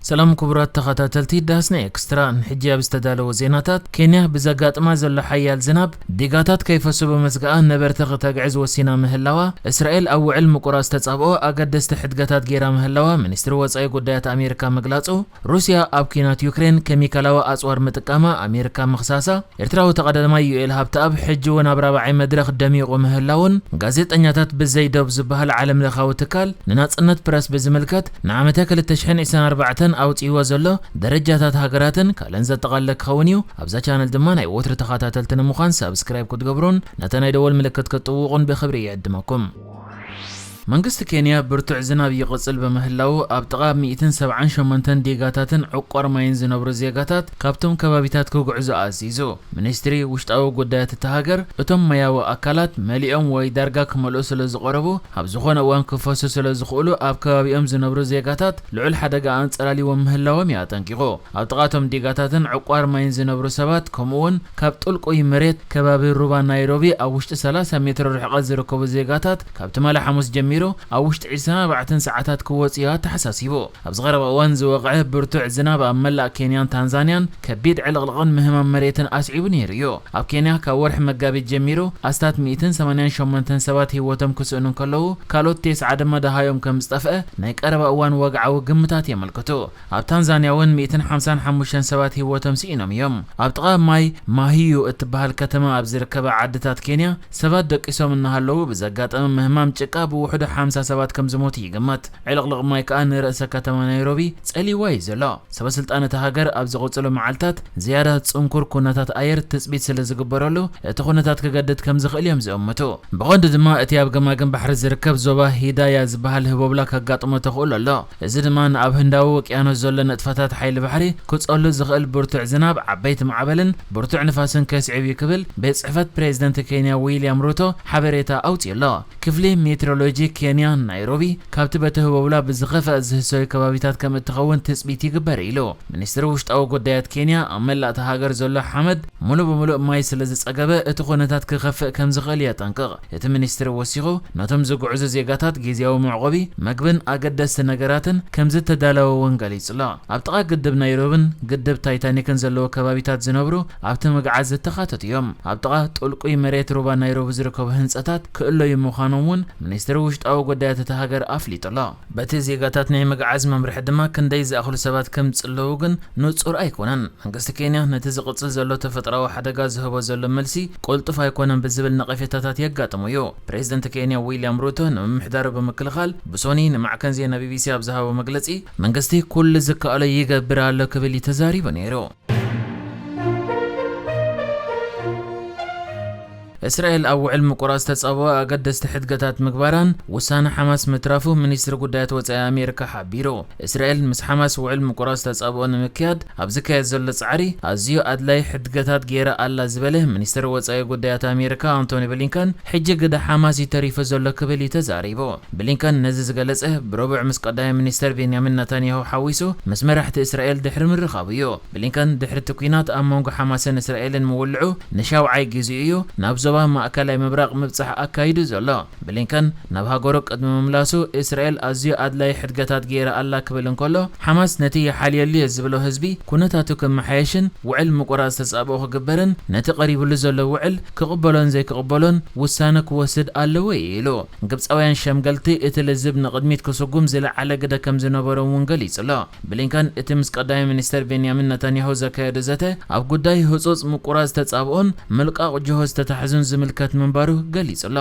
ሰላም ክቡራት ተኸታተልቲ ዳስና ኤክስትራ፣ ንሕጂ ኣብ ዝተዳለወ ዜናታት፣ ኬንያ ብዘጋጥማ ዘሎ ሓያል ዝናብ ዲጋታት ከይፈሱ ብምስጋኣ ነበርቲ ክተግዕዝ ወሲና ምህላዋ፣ እስራኤል ኣብ ውዕል ምቁራጽ ተጻብኦ ኣገደስቲ ሕድገታት ገይራ ምህላዋ ሚኒስትሪ ወጻኢ ጉዳያት ኣሜሪካ ምግላጹ፣ ሩስያ ኣብ ኲናት ዩክሬን ኬሚካላዊ ኣጽዋር ምጥቃማ ኣሜሪካ ምኽሳሳ፣ ኤርትራዊ ተቐዳዳማይ ዩኤል ሃብተኣብ ሕጂ እውን ኣብ ራብዓይ መድረኽ ደሚቑ ምህላውን፣ ጋዜጠኛታት ብዘይ ዶብ ዝበሃል ዓለምለኻዊ ትካል ንናጽነት ፕረስ ብዝምልከት ንዓመተ ክልተ ሽሕን ዕስራን ኣርባዕተን ኣውጺእዎ ዘሎ ደረጃታት ሃገራትን ካልእን ዘጠቓለለ ክኸውን እዩ። ኣብዛ ቻነል ድማ ናይ ወትሩ ተኸታተልቲ ንምዃን ሳብስክራይብ ክትገብሩን ነታ ናይ ደወል ምልክት ክትጥውቑን ብኽብሪ ይዕድመኩም። መንግስቲ ኬንያ ብርቱዕ ዝናብ ይቕጽል ብምህላዉ፣ ኣብ ጥቓ ሚእትን ሰብዓን ሸሞንተን ዲጋታትን ዕቋር ማይን ዝነብሩ ዜጋታት ካብቶም ከባቢታት ክጉዕዙ ኣዚዙ። ሚኒስትሪ ውሽጣዊ ጉዳያት እታ ሃገር፣ እቶም ማያዊ ኣካላት መሊኦም ወይ ዳርጋ ክመልኡ ስለ ዝቐረቡ፣ ኣብ ዝኾነ እዋን ክፈሱ ስለ ዝኽእሉ፣ ኣብ ከባቢኦም ዝነብሩ ዜጋታት ልዑል ሓደጋ ኣንጸላልይዎም ምህላዎም እዩ ኣጠንቂቑ። ኣብ ጥቓ እቶም ዲጋታትን ዕቋር ማይን ዝነብሩ ሰባት፣ ከምኡውን ካብ ጥልቁይ መሬት ከባቢ ሩባ ናይሮቢ ኣብ ውሽጢ ሰላሳ ሜትሮ ርሕቐት ዝርከቡ ዜጋታት፣ ካብ ትማሊ ሓሙስ ጀሚሩ ኣብ ውሽጢ ዕስራን ኣርባዕተን ሰዓታት ክወጽኡ ኣተሓሳሲቡ። ኣብዚ ቀረባ እዋን ዝወቕዐ ብርቱዕ ዝናብ ኣብ መላእ ኬንያን ታንዛንያን ከቢድ ዕልቕልቕን ምህማም መሬትን ኣስዒቡ ነይሩ እዩ። ኣብ ኬንያ ካብ ወርሒ መጋቢት ጀሚሩ ኣስታት ሚእትን ሰማንያን ሸሞንተን ሰባት ህይወቶም ክስእኑ እንከለዉ፣ ካልኦት ተስዓ ድማ ደሃዮም ከም ዝጠፍአ ናይ ቀረባ እዋን ወግዓዊ ግምታት የመልክቱ። ኣብ ታንዛንያ እውን ሚእትን ሓምሳን ሓሙሽተን ሰባት ህይወቶም ስኢኖም እዮም። ኣብ ጥቓ ማይ ማሂዩ እትበሃል ከተማ ኣብ ዝርከባ ዓድታት ኬንያ ሰባት ደቂሶም እናሃለዉ ብዘጋጠመ ምህማም ጭቃ ብውሕዱ ሓምሳ ሰባት ከም ዝሞቱ ይግመት። ዕልቕልቕ ማይ ከኣ ንርእሰ ከተማ ናይሮቢ ጸልይዋ እዩ ዘሎ። ሰበ ስልጣን እታ ሃገር ኣብ ዝቕጽሉ መዓልታት ዝያዳ ጽንኩር ኩነታት ኣየር ትጽቢት ስለ ዝግበረሉ፣ እቲ ኩነታት ክገድድ ከም ዝኽእል እዮም ዝእምቱ። ብቐንዱ ድማ እቲ ኣብ ገማግም ባሕሪ ዝርከብ ዞባ ሂዳያ ዝበሃል ህቦብላ ከጋጥሞ ተኽእሎ ኣሎ። እዚ ድማ ንኣብ ህንዳዊ ውቅያኖስ ዘሎ ንጥፈታት ሓይሊ ባሕሪ ክጸሉ ዝኽእል ብርቱዕ ዝናብ፣ ዓበይቲ ማዕበልን ብርቱዕ ንፋስን ከስዕብ እዩ ክብል ቤት ጽሕፈት ፕሬዚደንት ኬንያ ዊልያም ሩቶ ሓበሬታ ኣውጺኡ ኣሎ። ክፍሊ ሜትሮሎጂ ኬንያ ናይሮቢ፣ ካብቲ በቲ ህቦብላ ብዝኸፍአ ዝህሰዩ ከባቢታት ከም እትኸውን ትጽቢት ይግበር ኢሉ። ሚኒስትሪ ውሽጣዊ ጉዳያት ኬንያ፣ ኣብ መላእ እታ ሃገር ዘሎ ሓመድ ምሉእ ብምሉእ ማይ ስለ ዝጸገበ፣ እቲ ኩነታት ክኸፍእ ከም ዝኽእል የጠንቅቕ። እቲ ሚኒስትሪ ወሲኹ፣ ነቶም ዝጉዕዙ ዜጋታት ግዝያዊ መዕቆቢ፣ መግብን ኣገደስቲ ነገራትን ከም ዝተዳለወ እውን ገሊጹ ኣሎ። ኣብ ጥቓ ግድብ ናይሮብን ግድብ ታይታኒክን ዘለዉ ከባቢታት ዝነብሩ ኣብቲ ምግዓዝ ዝተኻተቱ እዮም። ኣብ ጥቓ ጥልቁይ መሬት ሩባ ናይሮቢ ዝርከቡ ህንጸታት ክእለዩ ምዃኖም እውን ሚኒስትሪ ውሽጣዊ ጉዳያት እታ ሃገር ኣፍሊጡ ኣሎ። በቲ ዜጋታት ናይ ምግዓዝ መምርሒ ድማ ክንደይ ዝኣኽሉ ሰባት ከም ዝጽለዉ ግን ንጹር ኣይኮነን። መንግስቲ ኬንያ ነቲ ዝቕጽል ዘሎ ተፈጥሮኣዊ ሓደጋ ዝህቦ ዘሎ መልሲ ቅልጡፍ ኣይኮነን ብዝብል ነቐፌታታት የጋጥሞ እዩ። ፕሬዚደንት ኬንያ ዊልያም ሩቶ ንምምሕዳሩ ብምክልኻል ብሶኒ ንማዕከን ዜና ቢቢሲ ኣብ ዝሃቦ መግለጺ፣ መንግስቲ ኩሉ ዝከኣሎ ይገብር ኣሎ ክብል እዩ ተዛሪቡ ነይሩ። እስራኤል ኣብ ውዕል ምቁራጽ ተጻብኦ ኣገደስቲ ሕድገታት ምግባራን ውሳነ ሓማስ ምትራፉ ሚኒስትሪ ጉዳያት ወጻኢ ኣሜሪካ ሓቢሩ። እስራኤል ምስ ሓማስ ውዕል ምቁራጽ ተጻብኦ ንምክያድ ኣብ ዝካየድ ዘሎ ጻዕሪ ኣዝዩ ኣድላይ ሕድገታት ገይራ ኣላ ዝበለ ሚኒስትሪ ወጻኢ ጉዳያት ኣሜሪካ ኣንቶኒ ብሊንከን፣ ሕጂ ግደ ሓማስ እዩ ተሪፉ ዘሎ ክብል እዩ ተዛሪቡ። ብሊንከን ነዚ ዝገለጸ ብረቡዕ ምስ ቀዳማይ ሚኒስተር ቤንያሚን ነታንያሁ ሓዊሱ ምስ መራሕቲ እስራኤል ድሕሪ ምርኻቡ እዩ። ብሊንከን ድሕሪ እቲ ኲናት ኣብ መንጎ ሓማስን እስራኤልን ምውልዑ ንሻውዓይ ግዜኡ እዩ ናብ ዞባ ማእከላይ ምብራቕ ምብጻሕ ኣካይዱ ዘሎ። ብሊንከን ናብ ሃገሩ ቅድሚ ምምላሱ እስራኤል ኣዝዩ ኣድላይ ሕድገታት ገይራ ኣላ ክብል እንከሎ፣ ሓማስ ነቲ ይሓልየሉ እየ ዝብሎ ህዝቢ ኩነታቱ ክመሓየሽን ውዕል ምቁራጽ ተጻብኦ ክግበርን ነቲ ቀሪቡሉ ዘሎ ውዕል ክቕበሎን ዘይክቕበሎን ውሳነ ክወስድ ኣለዎ እዩ ኢሉ። ግብጻውያን ሸምገልቲ እቲ ልዝብ ንቕድሚት ክስጉም ዝለዓለ ግደ ከም ዝነበሮም እውን ገሊጹ ኣሎ። ብሊንከን እቲ ምስ ቀዳማይ ሚኒስተር ቤንያሚን ነታንያሁ ዘካየዶ ዘተ ኣብ ጉዳይ ህጹጽ ምቁራጽ ተጻብኦን ምልቃቕ ጅሆ ዝተታሕዙን ዝምልከት ምንባሩ ገሊጹ ኣሎ።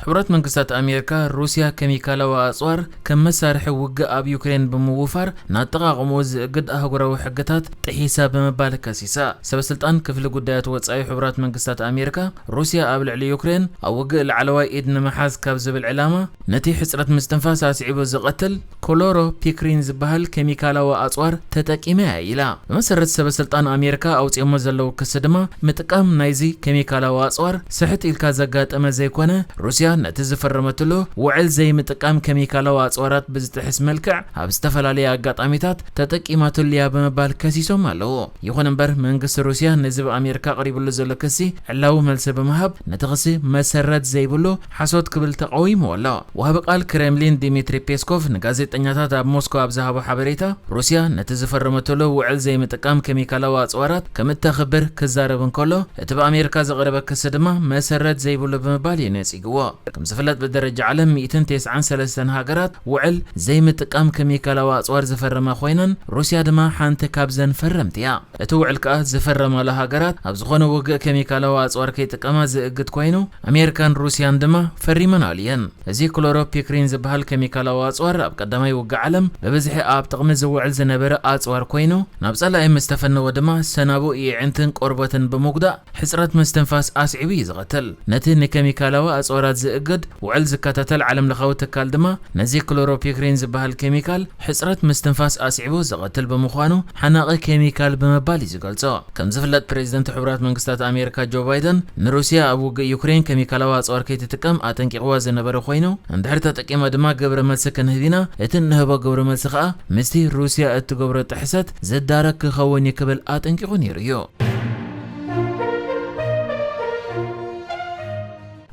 ሕቡራት መንግስታት ኣሜሪካ ሩስያ ኬሚካላዊ ኣጽዋር ከም መሳርሒ ውግእ ኣብ ዩክሬን ብምውፋር ናጠቓቕምኡ ዝእግድ ኣህጉራዊ ሕግታት ጥሒሳ ብምባል ከሲሳ። ሰበስልጣን ክፍሊ ጉዳያት ወጻኢ ሕቡራት መንግስታት ኣሜሪካ፣ ሩስያ ኣብ ልዕሊ ዩክሬን ኣብ ውግእ ላዕለዋይ ኢድ ንምሓዝ ካብ ዝብል ዕላማ፣ ነቲ ሕጽረት ምስትንፋስ ኣስዒቡ ዝቐትል ክሎሮፒክሪን ዝበሃል ኬሚካላዊ ኣጽዋር ተጠቂመ እያ ኢላ። ብመሰረት ሰበስልጣን ኣሜሪካ ኣውጺኦሞ ዘለዉ ክሲ ድማ፣ ምጥቃም ናይዚ ኬሚካላዊ ኣጽዋር ስሕት ኢልካ ዘጋጠመ ዘይኮነ፣ ሩስያ ነቲ ዝፈረመትሉ ውዕል ዘይምጥቃም ኬሚካላዊ ኣጽዋራት ብዝጥሕስ መልክዕ ኣብ ዝተፈላለዩ ኣጋጣሚታት ተጠቂማትሉ እያ ብምባል ከሲሶም ኣለዉ። ይኹን እምበር መንግስቲ ሩስያ ነዚ ብኣሜሪካ ቀሪብሉ ዘሎ ክሲ ዕላዊ መልሲ ብምሃብ ነቲ ክሲ መሰረት ዘይብሉ ሓሶት ክብል ተቃዊምዎ ኣሎ። ወሃቢ ቃል ክሬምሊን ዲሚትሪ ፔስኮቭ ንጋዜጠኛታት ኣብ ሞስኮ ኣብ ዝሃቦ ሓበሬታ፣ ሩስያ ነቲ ዝፈረመትሉ ውዕል ዘይምጥቃም ኬሚካላዊ ኣጽዋራት ከም እተኽብር ክዛረብ እንከሎ፣ እቲ ብኣሜሪካ ዝቐረበ ክሲ ድማ መሰረት ዘይብሉ ብምባል እዩ ነጺግዎ። ከም ዝፍለጥ ብደረጃ ዓለም ሚእትን ተስዓን ሰለስተን ሃገራት ውዕል ዘይምጥቃም ኬሚካላዊ ኣጽዋር ዝፈረማ ኮይነን፣ ሩስያ ድማ ሓንቲ ካብዘን ፈረምቲ እያ። እቲ ውዕል ከኣ ዝፈረማሉ ሃገራት ኣብ ዝኾነ ውግእ ኬሚካላዊ ኣጽዋር ከይጥቀማ ዝእግድ ኮይኑ፣ ኣሜሪካን ሩስያን ድማ ፈሪመናሉ እየን። እዚ ክሎሮፒክሪን ዝበሃል ኬሚካላዊ ኣጽዋር ኣብ ቀዳማይ ውግእ ዓለም ብብዝሒ ኣብ ጥቕሚ ዝውዕል ዝነበረ ኣጽዋር ኮይኑ፣ ናብ ጸላኢ ምስ ተፈነወ ድማ ሰናብኡ የዕንትን ቆርበትን ብምጉዳእ ሕጽረት ምስትንፋስ ኣስዒቡ እዩ ዝቐትል። ነቲ ንኬሚካላዊ ኣጽዋራት ዝእግድ ውዕል ዝከታተል ዓለምለኻዊ ትካል ድማ ነዚ ክሎሮፒክሪን ዝበሃል ኬሚካል ሕጽረት ምስትንፋስ ኣስዒቡ ዝቐትል ብምዃኑ ሓናቒ ኬሚካል ብምባል እዩ ዝገልጾ። ከም ዝፍለጥ ፕሬዚደንት ሕቡራት መንግስታት ኣሜሪካ ጆ ባይደን ንሩስያ ኣብ ውግእ ዩክሬን ኬሚካላዊ ኣጽዋር ከይትጥቀም ኣጠንቂቕዋ ዝነበረ ኮይኑ፣ እንድሕር ተጠቂማ ድማ ግብረ መልሲ ክንህብ ኢና፣ እቲ እንህቦ ግብረ መልሲ ከኣ ምስቲ ሩስያ እትገብሮ ጥሕሰት ዝዳረግ ክኸውን እዩ ክብል ኣጠንቂቑ ነይሩ እዩ።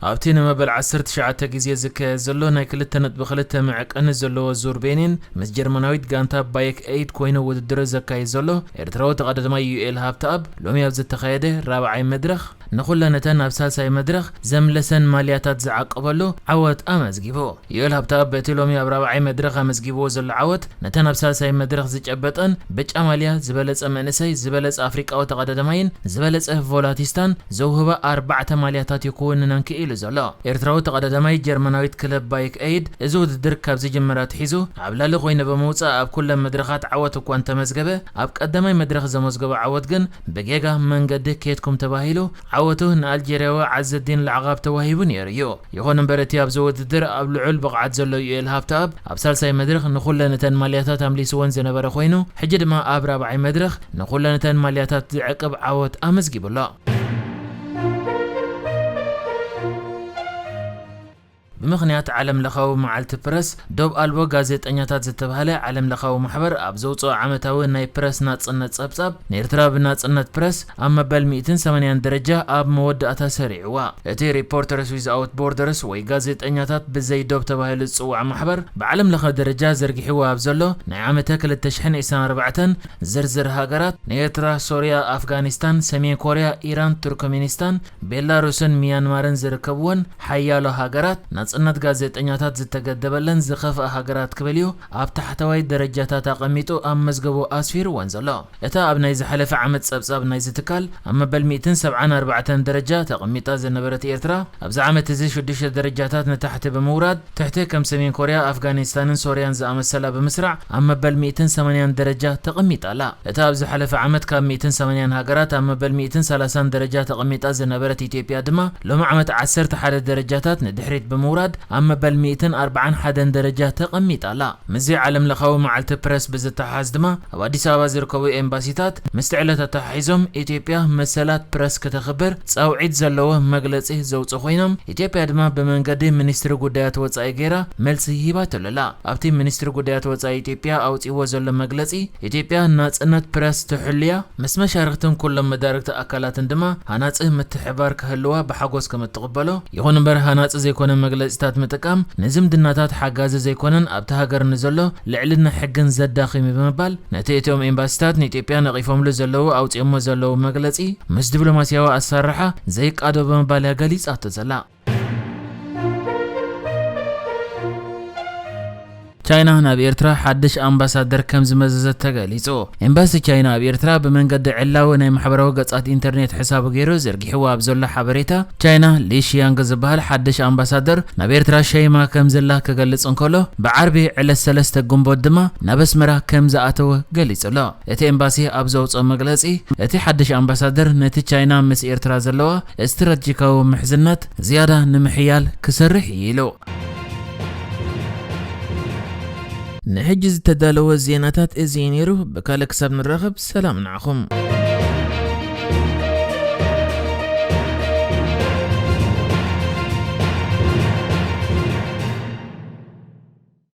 ኣብቲ ንመበል ዓሰርተ ትሽዓተ ግዜ ዝካየድ ዘሎ ናይ ክልተ ነጥቢ ክልተ መዐቀኒ ዘለዎ ዙር ቤኒን ምስ ጀርመናዊት ጋንታ ባይክ ኤይድ ኮይኑ ውድድሩ ዘካይድ ዘሎ ኤርትራዊ ተቐዳዳማይ ዩኤል ሃብተኣብ ሎሚ ኣብ ዝተኻየደ ራብዓይ መድረኽ ንኹለነተን ኣብ ሳልሳይ መድረኽ ዘምለሰን ማልያታት ዝዓቀበሉ ዓወት ኣመዝጊቡ። ዩኤል ሃብተኣብ በቲ ሎሚ ኣብ ራብዓይ መድረኽ ኣመዝጊብዎ ዘሎ ዓወት ነተን ኣብ ሳልሳይ መድረኽ ዝጨበጠን ብጫ ማልያ ዝበለጸ መንእሰይ፣ ዝበለጸ ኣፍሪቃዊ ተቐዳዳማይን ዝበለጸ ቮላቲስታን ዘውህባ ኣርባዕተ ማልያታት እዩ ክውንነን ክኢሉ ዘሎ። ኤርትራዊ ተቐዳዳማይ ጀርመናዊት ክለብ ባይክ ኤይድ እዚ ውድድር ካብ ዝጅምር ኣትሒዙ ዓብላሊ ኮይኑ ብምውጻእ ኣብ ኩለን መድረኻት ዓወት እኳ እንተመዝገበ፣ ኣብ ቀዳማይ መድረኽ ዘመዝገቦ ዓወት ግን ብጌጋ መንገዲ ኬድኩም ተባሂሉ ዓወቱ ንኣልጀርያዊ ዓዘዲን ላዕቓብ ተዋሂቡ ነይሩ እዩ። ይኹን እምበር እቲ ኣብዚ ውድድር ኣብ ልዑል ብቕዓት ዘሎ ዩኤል ሃብተኣብ ኣብ ሳልሳይ መድረኽ ንኹለን እተን ማልያታት ኣምሊስወን ዝነበረ ኮይኑ፣ ሕጂ ድማ ኣብ ራብዓይ መድረኽ ንኹለን እተን ማልያታት ዝዕቅብ ዓወት ኣመዝጊቡ ኣሎ። ብምኽንያት ዓለም ለኻዊ መዓልቲ ፕረስ፣ ዶብ ኣልቦ ጋዜጠኛታት ዝተባህለ ዓለም ለኻዊ ማሕበር ኣብ ዘውፅኦ ዓመታዊ ናይ ፕረስ ናፅነት ፀብፃብ፣ ንኤርትራ ብናፅነት ፕረስ ኣብ መበል ሚእትን ሰማንያን ደረጃ ኣብ መወዳእታ ሰሪዕዋ። እቲ ሪፖርተርስ ዊዝኣውት ቦርደርስ ወይ ጋዜጠኛታት ብዘይ ዶብ ተባሂሉ ዝፅዋዕ ማሕበር፣ ብዓለም ለኸ ደረጃ ዘርጊሕዎ ኣብ ዘሎ ናይ ዓመተ ክልተ ሽሕን ዕስራን ኣርባዕተን ዝርዝር ሃገራት፣ ንኤርትራ፣ ሶርያ፣ ኣፍጋኒስታን፣ ሰሜን ኮርያ፣ ኢራን፣ ቱርክሜኒስታን፣ ቤላሩስን ሚያንማርን ዝርከብወን ሓያሎ ሃገራት፣ ናጽነት ጋዜጠኛታት ዝተገደበለን ዝኸፍኣ ሃገራት ክብል እዩ ኣብ ታሕተዋይ ደረጃታት ኣቐሚጡ ኣብ መዝገቡ ኣስፊርወን ዘሎ። እታ ኣብ ናይ ዝሓለፈ ዓመት ጸብጻብ ናይዚ ትካል ኣብ መበል ሚእትን ሰብዓን ኣርባዕተን ደረጃ ተቐሚጣ ዝነበረት ኤርትራ፣ ኣብዚ ዓመት እዚ ሽዱሽተ ደረጃታት ንታሕቲ ብምውራድ፣ ትሕቲ ከም ሰሜን ኮርያ፣ ኣፍጋኒስታንን ሶርያን ዝኣመሰላ ብምስራዕ ኣብ መበል ሚእትን ሰማንያን ደረጃ ተቐሚጣ ኣላ። እታ ኣብ ዝሓለፈ ዓመት ካብ ሚእትን ሰማንያን ሃገራት ኣብ መበል ሚእትን ሰላሳን ደረጃ ተቐሚጣ ዝነበረት ኢትዮጵያ ድማ ሎሚ ዓመት ዓሰርተ ሓደ ደረጃታት ንድሕሪት ብምውራድ ኣብ መበል ሚእትን ኣርባዓን ሓደን ደረጃ ተቐሚጣ ኣላ። ምስዚ ዓለም ለኻዊ መዓልቲ ፕረስ ብዝተሓሓዝ ድማ ኣብ ኣዲስ ኣበባ ዝርከቡ ኤምባሲታት ምስቲ ዕለት ኣተሓሒዞም ኢትዮጵያ መሰላት ፕረስ ከተኽብር ጻውዒት ዘለዎ መግለጺ ዘውጽኡ ኮይኖም፣ ኢትዮጵያ ድማ ብመንገዲ ሚኒስትሪ ጉዳያት ወጻኢ ገይራ መልሲ ሂባትሉ ኣላ። ኣብቲ ሚኒስትሪ ጉዳያት ወጻኢ ኢትዮጵያ ኣውጺእዎ ዘሎ መግለጺ፣ ኢትዮጵያ ናጽነት ፕረስ ትሕሉ እያ፣ ምስ መሻርኽትን ኩሎም መዳርግቲ ኣካላትን ድማ ሃናጺ ምትሕብባር ክህልዋ ብሓጎስ ከም እትቕበሎ፣ ይኹን እምበር ሃናጺ ዘይኮነ መግለጺታት ምጥቃም ንዝምድናታት ሓጋዚ ዘይኮነን ኣብቲ ሃገር ንዘሎ ልዕልና ሕግን ዘዳኽም እዩ ብምባል፣ ነቲ እቶም ኤምባሲታት ንኢትዮጵያ ነቒፎምሉ ዘለዉ ኣውጺኦሞ ዘለዉ መግለጺ ምስ ዲፕሎማስያዊ ኣሰራርሓ ዘይቃዶ ብምባል እያ ገሊጻቶ ዘላ። ቻይና ናብ ኤርትራ ሓድሽ ኣምባሳደር ከም ዝመዘዘት ተገሊጹ። ኤምባሲ ቻይና ኣብ ኤርትራ ብመንገዲ ዕላዊ ናይ ማሕበራዊ ገጻት ኢንተርኔት ሕሳቡ ገይሩ ዘርጊሕዎ ኣብ ዘሎ ሓበሬታ፣ ቻይና ሊ ሺያንግ ዝበሃል ሓድሽ ኣምባሳደር ናብ ኤርትራ ሸይማ ከም ዘላ ክገልጽ እንከሎ፣ ብዓርቢ ዕለት ሰለስተ ግንቦት ድማ ናብ ኣስመራ ከም ዝኣተወ ገሊጹ ኣሎ። እቲ ኤምባሲ ኣብ ዘውጽኦ መግለጺ፣ እቲ ሓድሽ ኣምባሳደር ነቲ ቻይና ምስ ኤርትራ ዘለዋ ስትራቴጂካዊ ምሕዝነት ዝያዳ ንምሕያል ክሰርሕ እዩ ኢሉ። ንሕጂ ዝተዳለወ ዜናታት እዚ እዩ ነይሩ። ብካልእ ክሳብ ንራኸብ ሰላም ንዓኹም።